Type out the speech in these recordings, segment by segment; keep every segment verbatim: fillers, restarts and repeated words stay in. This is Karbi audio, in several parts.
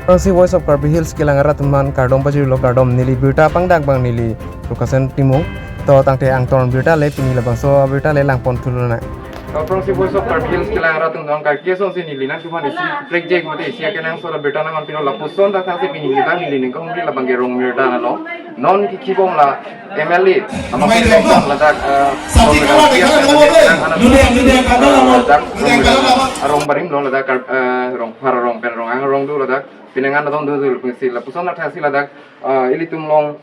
Aphrangsi Voice of Karbi Hills kelang arat atum aphan kardom pajirlo, kardom. Neli birta pangdak abang neli Lukasen Timung. To tangte angton birta le pini labangso abirta le langpon thulonang. Aphrangsi Voice of Karbi Hills kelang arat atum aphan kaki asonsi neli nangtum aphan isi prekjak mate isi akenangsot abirta nangpilo, lapuson thakthaksi pini neli neli ningkong hongri labang ke Rong Mirdan along. Non kikhibom la M L A, amang election ladak, eh, Rong Mirdan, eh, ladak Rong Mirdan, eh, Rong Barim lo ladak, eh, Rongphar arong pen Ronghang arong do ladak, penang an adong do do si lapuson thakthaksi ladak, eh, ilitum along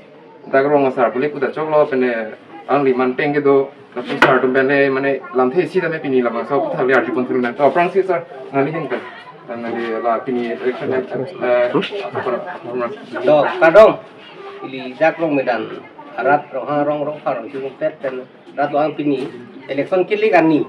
dak rong asar puli puda choklo pen, eh, angli man peng kedo, lapuson sar atum pen, eh, mane lamthe isi tame pini labangso aphuthak le arjupon thulonang. To aphrangsi sir, nangli ahin pen. Dan nangli la pini election, eh, eh, apa, apa, apa, Do, kardom. Ili dak Rong Mirdan arat, Ronghang arong, Rongphar arong, Chirungpet pen rat lo-an pini election kilik ani.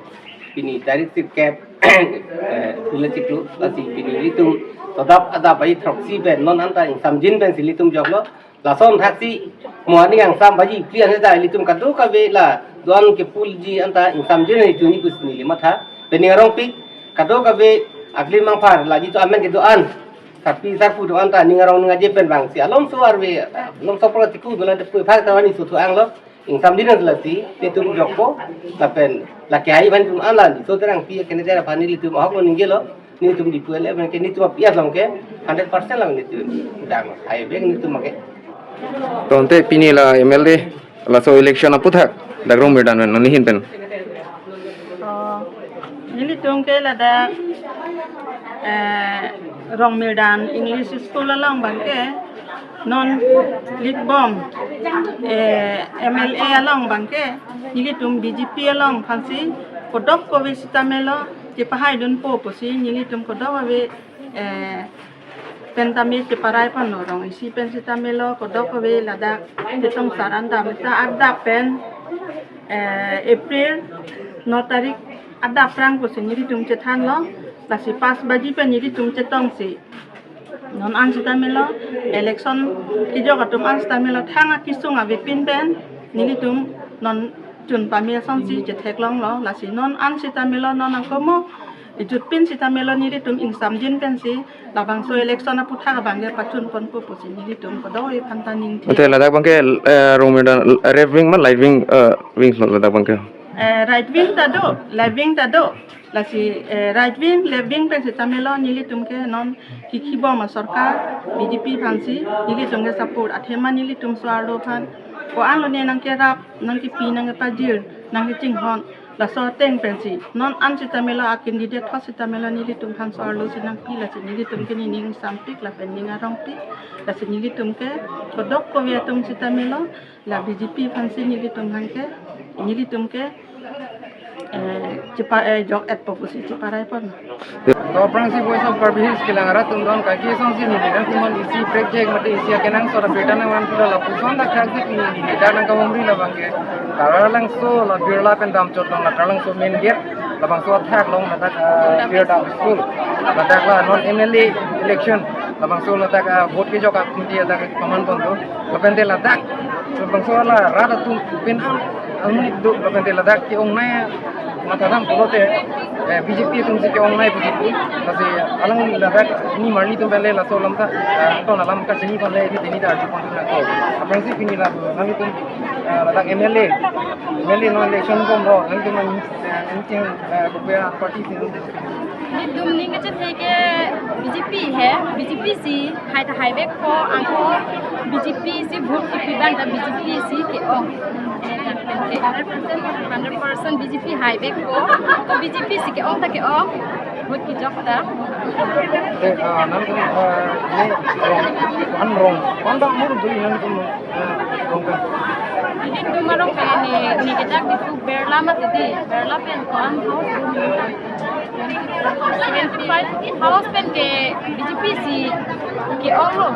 Pini tarik sirkep, eh, bulan chiklo, lasi pini ilitum todap adap ai throksi pen non anta ingsamjin pensi ilitum joklo. Lason thaksi mo aning angsam baji phli ane ta ilitum kadokave la do-an kepulji anta ingsamjin ani tuni pusi neli matha. Pini arongpik kadokave akli mangphar laji to amen kedo-an. Tapi sarpu do-an ta ning arong ning aje pen bangsi alomso arve, alomso pro tiku dolan tepu phak tawani suthu anglo. Ingsamjin lasi, nelitum jokpo, lapen, lake hai aphan tum ala, so terang pi kene tera aphan nelitum ahok lo ningjelo, nelitum di puel, eh, ke nelitum apias along ke, hundred percent lang nelitum, dang, hai bek nelitum make. To ante pini la M L A, laso election aphuthak, dak Rong Mirdan pen, nangli ahin pen. Oh, nelitum ke ladak, eh, Rong Mirdan English School along abang ke, non likbom, eh, M L A along abang ke, nelitum B J P along aphansi, kodokave sitame lo, chepahaidunpo pusi, nelitum kodokave, eh, pen tame cheparai ponlo, rong isi pen sitame lo, kodokave ladak, chetong sar anta meta adap pen, eh, April no tarik adap prang pusi nelitum chethanlo, lasi pas baji pen nelitum chetongsi. Non an sitame lo, election kejok atum an sitame lo, thang akesung avepin pen, nelitum non chun pame asonsi chetheklonglo, lasi non an sitame lo, non angkomo, ejut pin sitame lo, nelitum ingsamjin pensi, labangso election aphuthak abang ke pachun ponpo pusi, nelitum kodokave aphan ta ningthe. Ante ladak abang ke, eh, Rong Mirdan, eh, left wing ma, right wing, eh, wing lo ladak abang ke? Eh, right wing ta do, left wing ta do. Lasi, eh, right wing, left wing pen sitame lo nelitum ke non kikhibom asorkar B J P aphansi nelitum ke support athema nelitum so-arlo aphan. Ko-an lo ne nangkerap, nangkepi, nangkepajir, nangkechinghon. Laso ateng pensi. Non an sitame lo a candidate thot sitame lo nelitum aphan so-arlo si nangpi lasi nelitum ke nening ingsampik lapen ning arongpik. Lasi nelitum ke kodokave atum sitame lo. La B J P aphansi nelitum aphan ke, nelitum ke, eh, chepa, eh, jok-etpo pusi cheparai pon. To aphrangsi Voice of Karbi Hills kelang arat atum aphan kaki asonsi neli nangtum aphan isi prekjak mate isi akenangsot abirta nangvanpilo, lapuson thakthaksi pini neli dak nangkahumri labang ke Taralangso la Birla pen damchot along la Taralangso main gate, labangso athak along ladak, eh, Birla school, ladak la non M L A election, labangso ladak, eh, vote kejok akhumti ladak paman pon do. Lapen te ladak, labangso la rat atum pen an, an do, lapen te ladak ke-ongnei matha dam pulote, eh, B J P atumsi ke-ongnei B J P, lasi alang ladak ni marli atum pen le laso alam ta, eh, ton alam kachini pen le ini tini ta arjupon nangkok. Aphrangsi pini la nangtum, eh, ladak M L A, M L A non election bomlo, nangtum, eh, anything, eh, kopia party si Nelitum ning kachethe ke B J P he, B J P si hai ta hai bek ko, angko B J P si vote kipi abang ta B J P si ke-ong. Hundred percent, hundred percent B J P hai bek ko, ko B J P si ke-ong ta ke-ong, vote kejok ta. Te, ah, nangtum, ah, ne rong, an rong, an dang mur dui nangtum, ah, rong kan. Nelitum arong pen ne, ne kedak di pu Birla mati di, Birla pen ko-an house. Seventy-five house pen ke B J P si ke-ong lo.